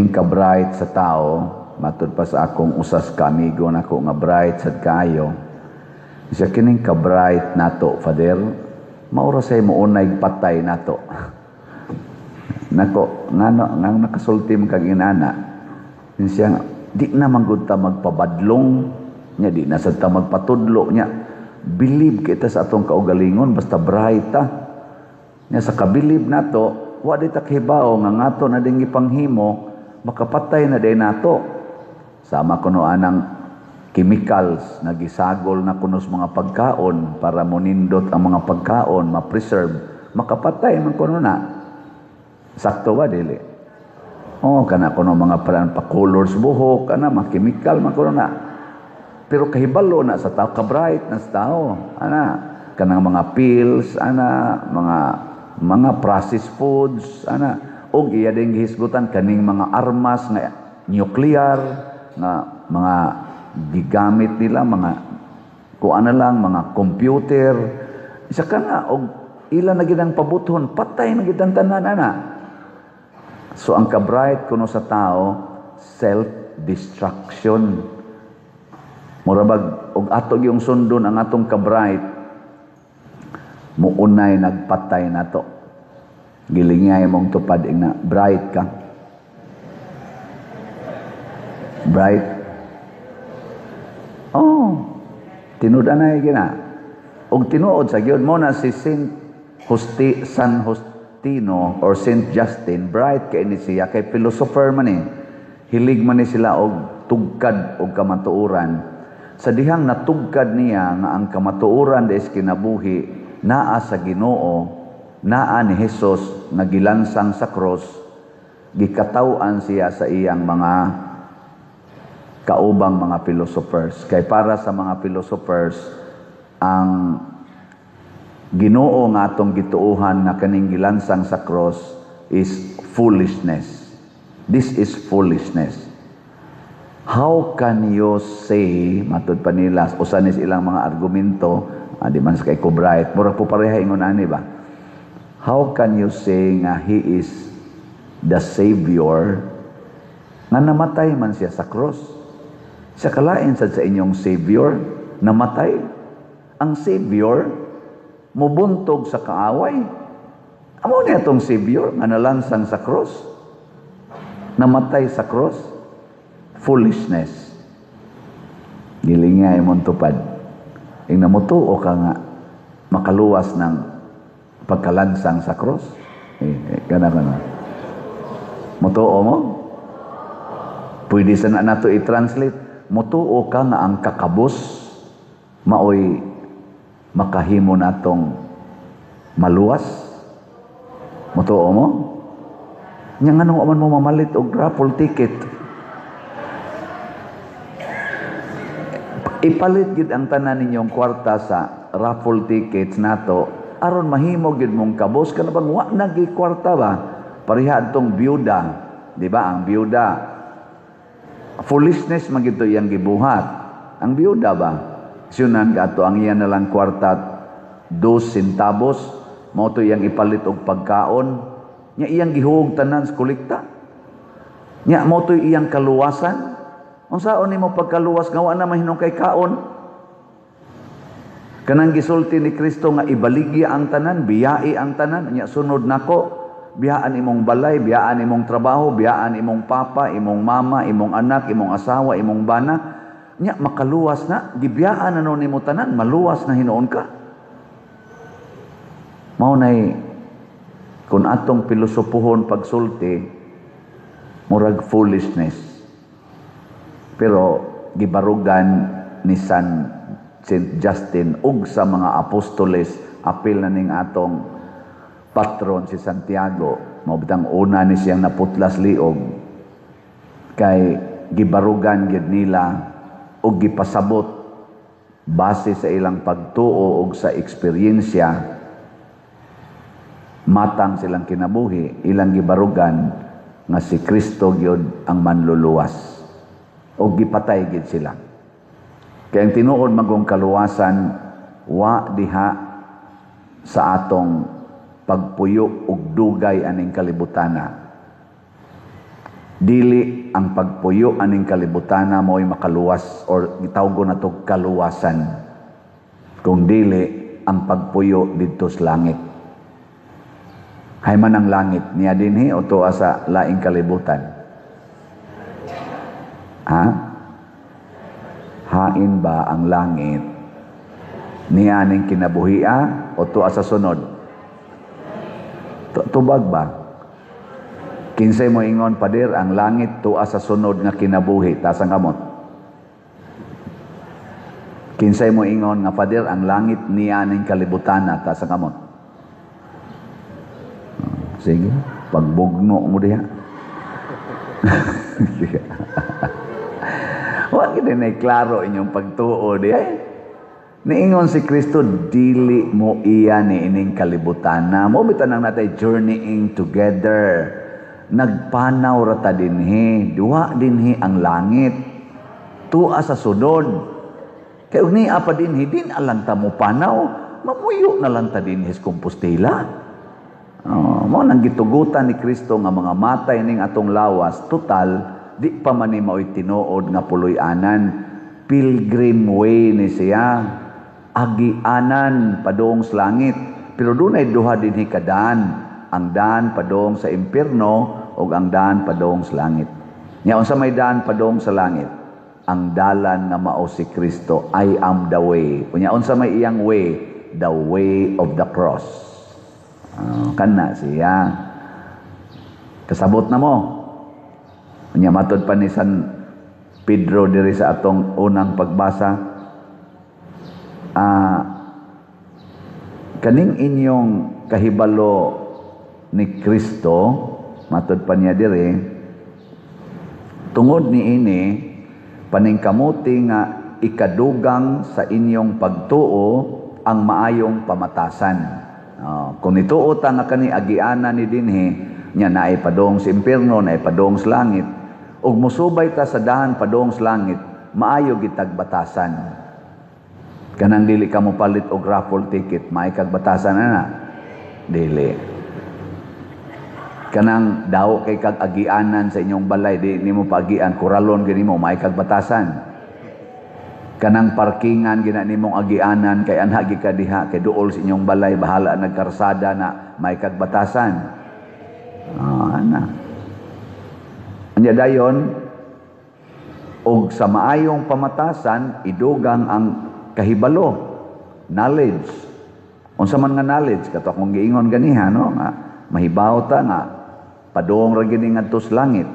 Kining ka-bright sa tao, matud pa sa akong usas ka amigo nako nga bright sad kaayo. Siya, kining ka-bright nato, Father, mao ra say mounay patay nato. Nako, ngano nga nakasulti man kag inana? Siya, di na man gud ta magpabadlong nya, di na sad ta magpatudlo nya. Believe kita sa atong kaugalingon basta bright ta. Nya sa kabilib nato, wa di ta kahibaw nga ngato na ding gipanghimo makapatay na day nato. Sama kuno anang chemicals nga gisagol na kuno sa mga pagkaon para monindot ang mga pagkaon, ma-preserve, makapatay man kuno na. Sakto ba dili? Oh, kana kuno mga paraan pa colors buhok, kana mga chemical man kuno na. Pero kahibalo na sa tao, ka-bright na sa tao. Ana, kanang mga pills, ana, mga processed foods, ana, og iya din gihisgutan kaning mga armas nga nuclear nga mga gigamit nila, mga kuan na lang, mga computer. Isa ka na og ila na gid ang pabuthon, patay na gid ang tanan ana. So ang ka-bright kuno sa tao, self-destruction. Mura bag og ato gyung sundon ang atong ka-bright, muunay nagpatay nato. Gilingay mong tupad ing na bright ka. Bright. Oh, tinud anay gina. Og tinuod sa gyud mo na si Saint Justi, San Justino or Saint Justin, bright kay ni siya kay philosopher man eh. Hilig man ni sila og tugkad og kamatuoran. Sa dihang natugkad niya nga ang kamatuoran des kinabuhi naa sa Ginoo, naa ni Hesus nga gilansang sa cross, gikataw-an siya sa iyang mga kaubang mga philosophers. Kay para sa mga philosophers, ang Ginoo nga atong gituohan nga kaning gilansang sa cross is foolishness. This is foolishness. How can you say, matud pa nila, usa ni ilang mga argumento, di man sa kay ko bright, murag po pareha ingon ani ba? How can you say nga he is the Savior nga namatay man siya sa cross? Sa kalain sad sa inyong Savior, namatay. Ang Savior, mubuntog sa kaaway. Amo niya itong Savior nga nalansang sa cross? Namatay sa cross? Foolishness. Gilingay mong tupad. Ing namutuo ka nga makaluwas ng pagkalansang sa cross. Eh, kana kana. Mutuo mo? Pwede sa na nato i-translate. Mutuo ka nga ang kakabos maoy makahimo natong maluwas? Mutuo mo? Nya nganong man mo mamalit og raffle ticket? Ipalit gid ang tanan ninyong kwarta sa raffle tickets nato aron mahimo gid mong kabos kana bang wa na gi kwarta ba? Pareha adtong byuda, di ba? Ang byuda, foolishness man gid to iyang gibuhat. Ang byuda ba? Siyunan ka ato ang iya na lang kwarta 2 centavos, mao to iyang ipalit og pagkaon, nya iyang gihuog tanan sa kolekta. Nya mao to iyang kaluwasan. Unsaon nimo pagkaluwas nga wa na mahinong kay kaon? Kanang gisulti ni Kristo nga ibaligya ang tanan, biyai ang tanan, nya sunod nako, biyaan imong balay, biyaan imong trabaho, biyaan imong papa, imong mama, imong anak, imong asawa, imong bana, nya makaluwas na, gibiyaan na nun nimo tanan, maluwas na hinuon ka. Mao nay kung atong pilosopohon pagsulti, murag foolishness. Pero gibarugan ni Saint Justin ug sa mga apostoles, apil na ning atong patron si Santiago, mao bitang una ni siyang naputlas liog kay gibarugan gyud nila ug gipasabot base sa ilang pagtuo ug sa eksperyensya matang silang kinabuhi, ilang gibarugan nga si Kristo gyud ang manluluwas ug gipatay gyud sila. Kaya ang tinuod magong kaluwasan wa diha sa atong pagpuyo og dugay aning kalibutana. Dili ang pagpuyo aning kalibutana mo'y makaluwas or gitawgo nato kaluwasan. Kung dili ang pagpuyo didto sa langit. Hay man ang langit niya dinhi o tuwa sa laing kalibutan? Ha? Hain ba ang langit niya ning kinabuhia o tuwa sa sunod? Tubag ba? Kinsay mo ingon, "Pader, ang langit tuwa sa sunod nga kinabuhi"? Taas ang kamot. Kinsay mo ingon nga, "Pader, ang langit niya ning kalibutana"? Taas ang kamot. Sige, pagbugno mo diha. Wa gid na klaro inyong pagtuo diha. Niingon si Kristo, dili mo iya ni ining kalibutana. Mo bitaw nang natay journeying together. Nagpanaw ra ta dinhi, duwa dinhi ang langit. Tua sa sunod. Kay ug niya pa dinhi, din alang ta mo panaw, mamuyo na lang ta dinhi sa Compostela. Oh, mo nang gitugutan ni Kristo nga mga matay ning atong lawas, total di pa man ni mao'y tinuod nga puloy-anan. Pilgrim way ni siya. Agianan padung sa langit. Pero dunay duha dinhi ka daan. Ang daan padung sa impierno ug ang daan padung sa langit. Nya unsa may daan padung sa langit? Ang dalan nga mao si Kristo, "I am the way." Unya unsa may iyang way? The way of the cross. Kana siya. Kasabot na mo. Unya matod pa ni San Pedro diri sa atong unang pagbasa, kaning inyong kahibalo ni Kristo, matod pa niya diri, tungod ni ini paningkamuti nga ikadugang sa inyong pagtuo ang maayong pamatasan. Kung nituo ta nga kani agianan ni dinhi, nya naay padong sa impierno, naay padong sa langit, ug mosubay ta sa dahan padong sa langit, maayo gitag batasan. Kanang dili ka mo palit og raffle ticket, maay kag batasan ana? Dili. Kanang daw kay kag agianan sa inyong balay, di nimo paagian, kuralon gani mo, maay kag batasan. Kanang parkingan gina nimong agianan kay anha gi ka diha kay duol sa inyong balay, bahala nagkarsada na, maay kag batasan. Ana. Anya dayon og sa maayong pamatasan idugang ang kahibalo, knowledge. Unsa man nga knowledge? Kato akong giingon ganiha, no, nga mahibaw ta nga padung ra gini ngadto sa langit.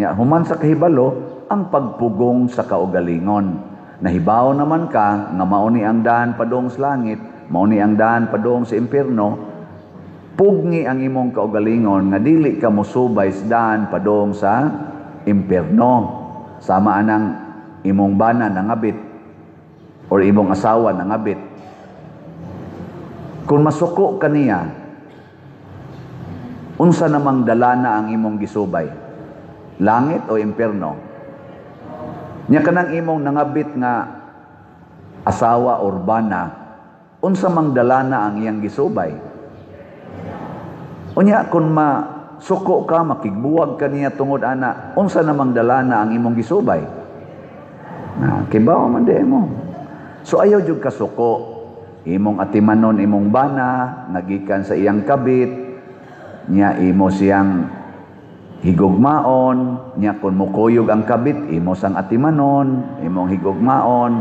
Nya human sa kahibalo ang pagpugong sa kaugalingon. Nahibaw naman ka nga mao ni ang daan padung sa langit, mao ni ang daan padung sa impierno. Pugni ang imong kaugalingon nga dili ka mosubay sa daan padung sa impierno. Sama anang imong bana nangabit or imong asawa nangabit. Kung masuko ka niya, unsa namang dalana ang imong gisubay? Langit o impierno? Nya kanang imong nangabit nga asawa or bana, unsa mang dalana ang iyang gisubay? Unya kung masuko ka, makigbuwag ka niya tungod ana, unsa namang dalana ang imong gisubay? Na, kibaw man di mo. So ayaw jud kasuko. Imong atimanon imong bana, nagikan sa iyang kabit, nya imo siyang higugmaon, nya kung mukuyog ang kabit, imo sang atimanon, imong higugmaon.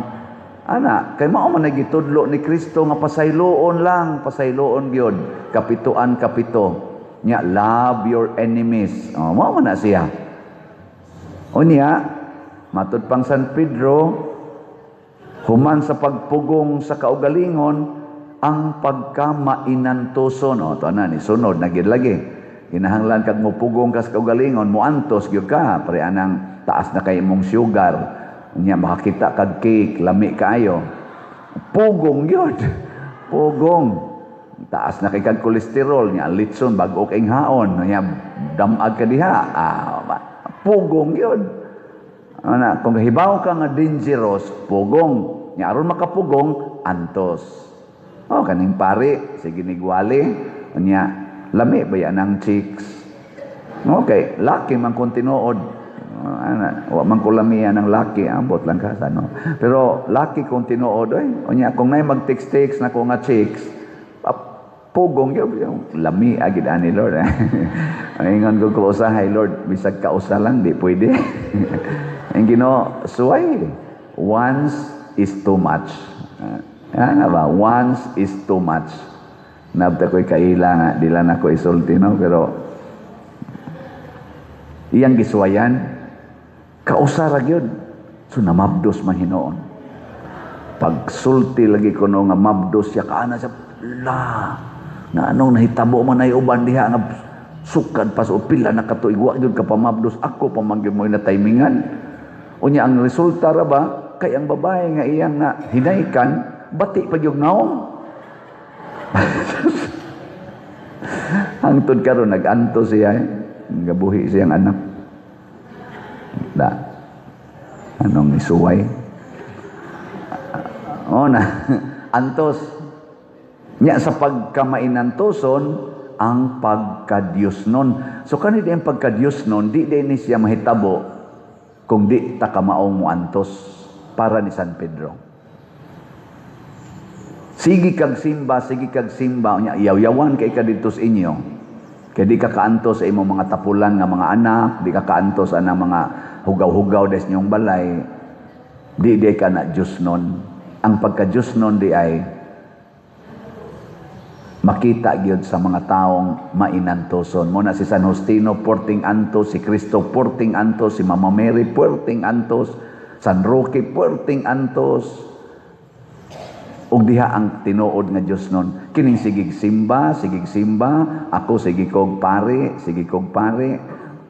Ana, kay mao man nagitudlo ni Kristo nga pasayloon lang, pasayloon gyud, kapituan kapito. Nya love your enemies. Oh, mao man na siya. Unya, matud pang San Pedro, human sa pagpugong sa kaugalingon, ang pagkamainantoson. O, ito na, ni sunod na gid lagi. Kinahanglan kag mupugong ka sa kaugalingon, muantos gyud ka, pare anang taas na kay imong sugar. Unya makakita kag cake, lami kaayo. Pugong gyud. Pugong. Taas na kay kag kolesterol, nya litson bag-o kay haon, nya damag ka diha. Pugong gyud. Ana, kung hibaw ka nga dangerous, pugong. Nya aron makapugong, antos. Oh, kaning pare, sige nigwali, unya lami ba yan ang chicks? Okay, laki man kung tinuod. Ana, wa man ko lamian ng laki, ambot lang ka sa no. Pero laki kung tinuod oy. Unya kung nay mag-text-text na ko nga chicks, pugong yun, yung lami agid ani, Lord. Ingon ko ko usahay, Lord, bisag kausa lang di pwede. Ang Ginoo, suway. Once is too much. Ano ba? Once is too much. Nabta ko'y kaila nga, di lang ako isulti, no? Pero, iyang gisuwayan, kausa ra gyud. So, namabdos man hinuon. Pagsulti lagi ko no nga mabdos siya, kaana siya, la, na anong nahitabo man ay uban diha nga sukad pa sa pila na katuig wa gyud ka pamabdos, ako pa man gyud mo na timingan. Unya ang resulta ra ba kay ang babae nga iyang na hinaykan bati pa gyud naong. Hangtod karon nag-anto siya, eh. Gabuhi siyang anak. Da. Anong isuway? O na, antos. Nya sa pagkamainantoson, ang pagka-Diyos nun. So kani di ang pagka-Diyos nun, di din ni siya mahitabo kung di ta kamaong mo antos para ni San Pedro. Sige kag simba, sige kag simba, unya yaw-yawan kay ka didto sa inyo. Kay di ka kaantos sa imong mga tapulan nga mga anak, di ka kaantos ana mga hugaw-hugaw des inyong balay. Di di ka na Diyos nun. Ang pagka-Diyos nun di ay makita gyud sa mga taong mainantoson. Mo na si San Justino porting antos, si Kristo porting antos, si Mama Mary porting antos, San Roque porting antos. Ug diha ang tinuod nga Dios nun. Kining sigig simba, sigig simba, ako sige kog pare, sige kog pare.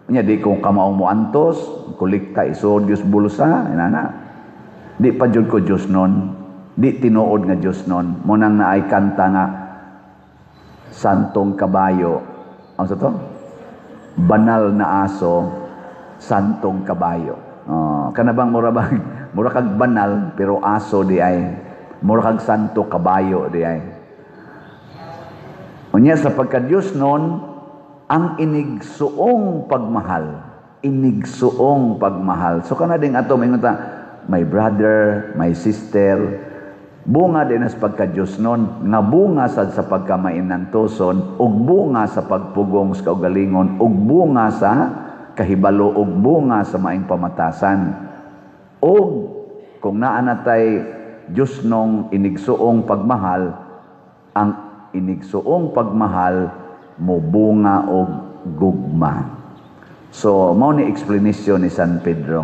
Nya di ko kamaong mo antos, kolekta isuod gyud bulsa, inana. Di pa jud ko Dios nun. Di tinuod nga Dios nun. Mo nang naay kanta nga Santong Kabayo. Ano sa to? Banal na aso, Santong Kabayo. Oh, kana bang mura bang mura kag banal pero aso di ay. Mura kag santo, kabayo di ay. Unya sa pagka-Diyos nun, ang inigsuong pagmahal. Inigsuong pagmahal. So kana ding ato maingon ta, my brother, my sister, bunga din as pagka-Diyos nun, nga bunga sad sa pagkamainantoson, ug bunga sa pagpugong sa kaugalingon, ug bunga sa kahibalo, ug bunga sa maing pamatasan. Ug kung naa na tay Diyos nung inigsuong pagmahal, ang inigsuong pagmahal mobunga og gugma. So, mao ni explanation ni San Pedro.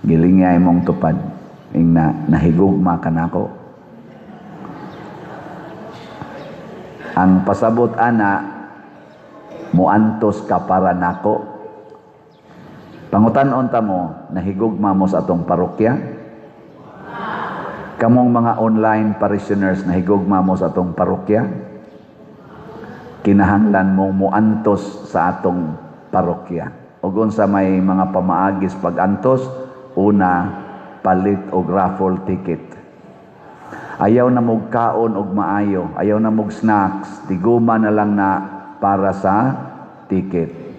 Gilingay mong tupad. Ing na, nahigugma ka nako. Ang pasabot ana, muantos ka para nako. Pangutan-on ta mo, nahigugma mo sa atong parokya? Kamong mga online parishioners, nahigugma mo sa atong parokya? Kinahanglan mong muantos sa atong parokya. Ug unsa may mga pamaagis pag-antos? Una, palit og raffle ticket. Ayaw na mog kaon og maayo, ayaw na mog snacks, tiguma na lang na para sa ticket.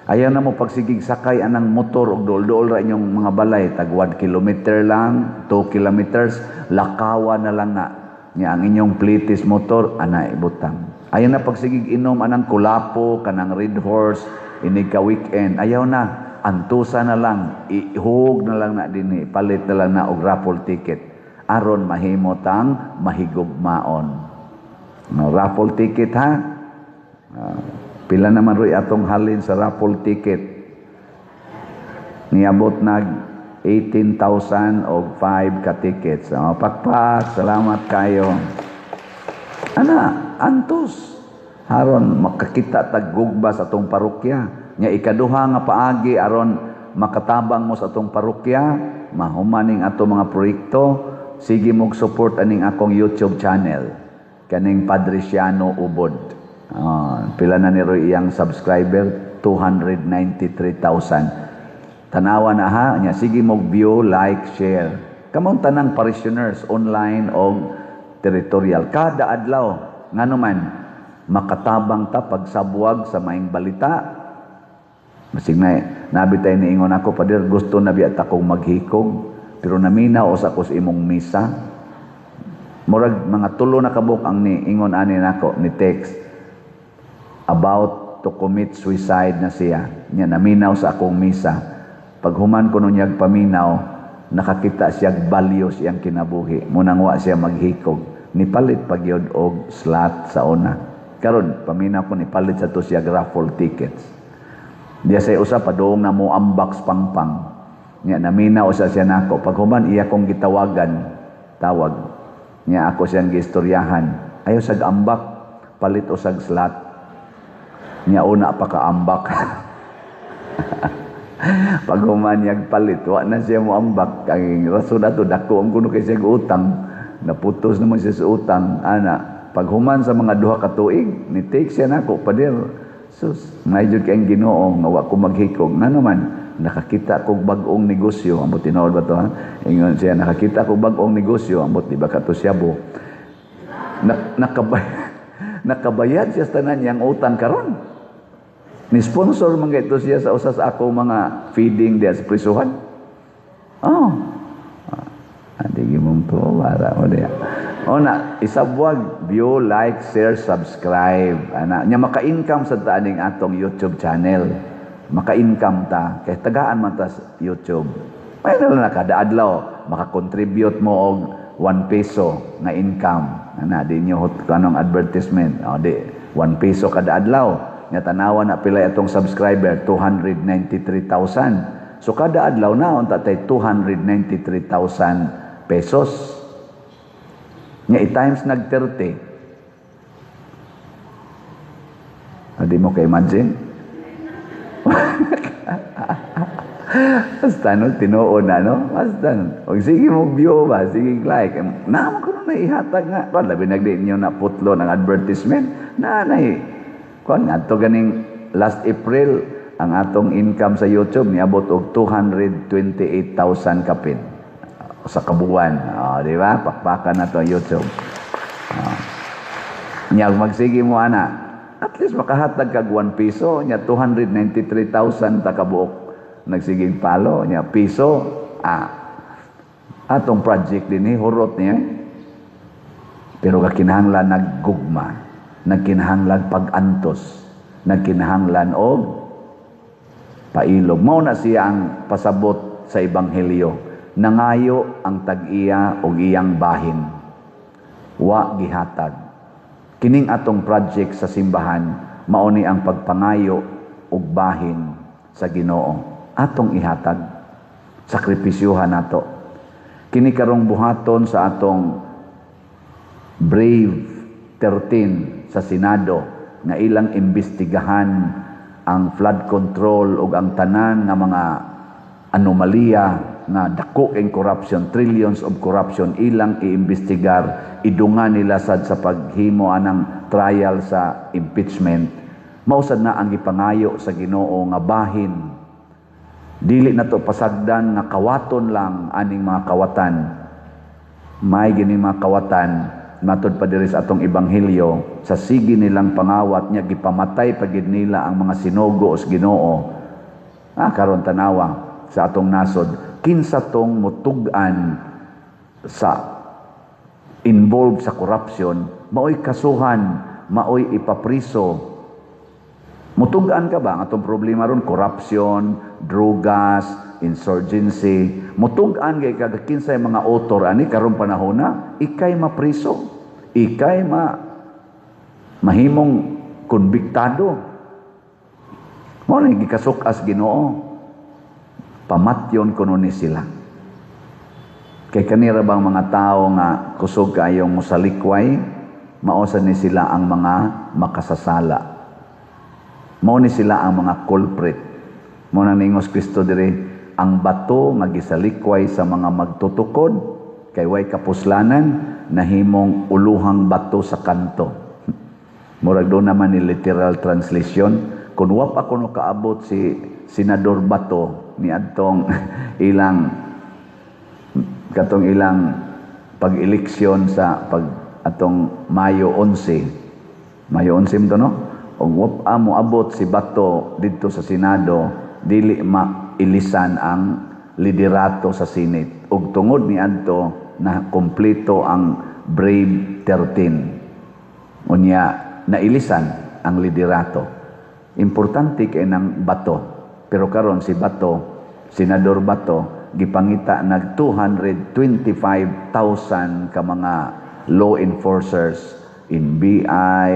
Ayaw na mo pagsigig sakay anang motor og duol-duol ra inyong mga balay, tag 1 kilometer lang, 2 kilometers, lakawa na lang na. Nya ang inyong plitis motor ana ibutang. Ayaw na pagsigig inom anang kulapo, kanang Red Horse, inig ka weekend. Ayaw na, antusa na lang, ihug na lang na dinhi, palit na lang na og raffle ticket. Aron mahimo tang mahigugmaon. No, raffle ticket ha. Pila naman roy atong halin sa raffle ticket. Niabot nag 18,000 og 5 ka tickets. Oh, pakpak, salamat kayo. Ana, antos. Aron makakita tag gugba sa atong parokya. Nya ikaduha nga paagi aron makatabang mo sa atong parokya, mahumaning ato mga proyekto, sige mog support aning akong YouTube channel kaning Padre Siano Ubod. Pila na ni Roy iyang subscriber? 293,000. Tanawa na ha, nya sige mog view, like, share. Kamong tanang parishioners online o territorial kada adlaw, ngano man makatabang ta pagsabwag sa maing balita, Masig na nabi tayo niingon ako, "Pader, gusto na biya akong maghikog, pero naminaw sa ako sa imong misa." Murag mga tulo na kabuk ang niingon ani nako, ni text, about to commit suicide na siya. Nya naminaw sa akong misa. Paghuman ko nun niyag paminaw, nakakita siya value siyang kinabuhi. Munang wa siya maghikog. Nipalit pagyod og slot sa una. Karon paminaw ko, nipalit sa to siya raffle tickets. Diya sa usa padung na mo ambak pangpang. Nya naminaw sa siya nako. Paghuman iya kong gitawagan, tawag. Nya ako siyang giistoryahan. "Ayaw sag ambak, palit usag slot." Nya una pa ka ambak. Paghuman niyag palit, wa na siya mo ambak. Ang rason ato, dako ang kuno kay siya utang. Naputos naman siya sa utang. Ana, paghuman sa mga 2 ka tuig, ni text siya nako, "Pader, sus, may jud kay Ginoo nga wa ko maghikog. Ngano man, nakakita kog bag-ong negosyo." Ambot tinuod ba to, ha? Ingon siya, "Nakakita kog bag-ong negosyo." Ambot di ba kato siyabo. Na, nakabayad siya sa tanan niyang utang karon. Ni sponsor man ito siya sa usa sa ako mga feeding diya sa prisuhan. Oh. Adi mong to para mo diya. O na, isabwag, view, like, share, subscribe. Ana, nya maka-income sa taaning atong YouTube channel. Maka-income ta kay tagaan man ta sa YouTube. May na lang kada adlaw maka-contribute mo og 1 peso nga income. Ana, di nyo hot kanong advertisement. O di 1 peso kada adlaw. Nya tanawa na pila atong subscriber, 293,000. So kada adlaw na unta tay 293,000 pesos. Nya i-times nag 30. Adi mo ka imagine? Basta no, tinuod na, no? Basta, no? Og sige mo view ba, sige like. Na mo kuno na ihatag nga. Kuan, labi nagdi niyo na putlo ng advertisement. Na, na, kuan, ngadto ganing last April, ang atong income sa YouTube niabot og 228,000 kapin sa kabuan. Oh, di ba? Pakpakan na to ang YouTube. Oh. Nya magsige mo ana, at least makahatag kag 1 piso, nya 293,000 ta kabuok nagsiging palo, nya piso, atong project din hurot niya. Pero kakinahanglan naggugma, nagkinahanglan pag-antos, nagkinahanglan og pailog. Mao na siya ang pasabot sa ebanghelyo. Nangayo ang tag-iya og iyang bahin. Wa gihatag. Kining atong project sa simbahan, mao ni ang pagpangayo og bahin sa Ginoo. Atong ihatag. Sakripisyuhan nato. Kini karong buhaton sa atong Brave 13 sa Senado nga ilang imbestigahan ang flood control ug ang tanan nga mga anomalya nga dako ang corruption, trillions of corruption, ilang iimbestigar, idungan nila sad sa paghimo anang trial sa impeachment. Mao sad na ang gipangayo sa Ginoo nga bahin. Dili na to pasagdan nga kawaton lang aning mga kawatan. May gini mga kawatan matod pa diri sa atong ebanghelyo, sa sige nilang pangawat niya gipamatay pagid nila ang mga sinugo sa Ginoo. Karon tanawa sa atong nasod, kinsa tong mutug-an sa involved sa corruption, maoy kasuhan, maoy ipapriso. Mutug-an ka ba? Ang atong problema ron, corruption, drugas, insurgency. Mutug-an kay kag kinsay mga author ani karon panahona, ikay mapriso. Ikay mahimong konbiktado. Mao ni gikasuk-as Ginoo. Pamatyon kuno ni sila. Kay kanira bang mga tao nga kusog kayong mosalikway, mao sa ni sila ang mga makasasala. Mao ni sila ang mga culprit. Mao nang ningos Kristo diri, ang bato nga gisalikway sa mga magtutukod kay way kapuslanan, nahimong uluhang bato sa kanto. Murag doon naman ni literal translation, kung wa pa kuno kaabot si Senador Bato ni adtong ilang katong ilang pag-eleksyon sa pag atong Mayo 11. Mayo 11 to, no? Ug amo abot si Bato didto sa Senado, dili mailisan ang liderato sa Senate. Ug tungod niadto na kompleto ang Brave 13. Unya nailisan ang liderato. Importante kay ng Bato. Pero karon si Bato, Senador Bato, gipangita nag 225,000 ka mga law enforcers NBI,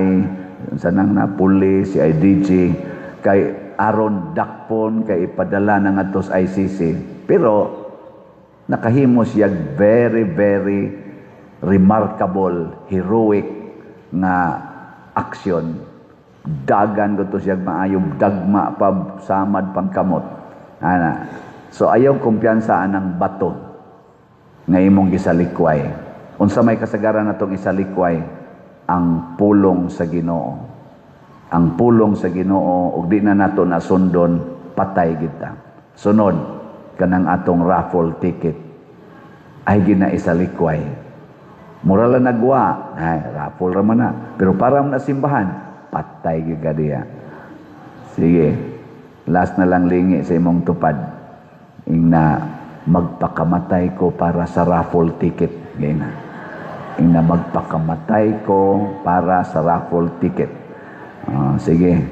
sa nang na police, CIDG, kay aron dakpon kay ipadala na ngadto sa ICC. Pero nakahimo siya very, very remarkable, heroic nga aksyon. Dagan ko to siya maayo, dagma pa, samad pang kamot. Ana. So ayaw kumpiyansa anang Bato nga imong gisalikway. Unsa may kasagaran natong isalikway? Ang pulong sa Ginoo. Ang pulong sa Ginoo ug di na nato nasundon, patay kita. Sunod kanang atong raffle ticket ay gina isalikway. Mura lang nagwa, ay raffle ra man na. Pero para na simbahan, patay gyud ka diya. Sige. Last na lang, lingi sa imong tupad. Ingna, "Magpakamatay ko para sa raffle ticket." Gina. Ingna, "Magpakamatay ko para sa raffle ticket." Ah, sige.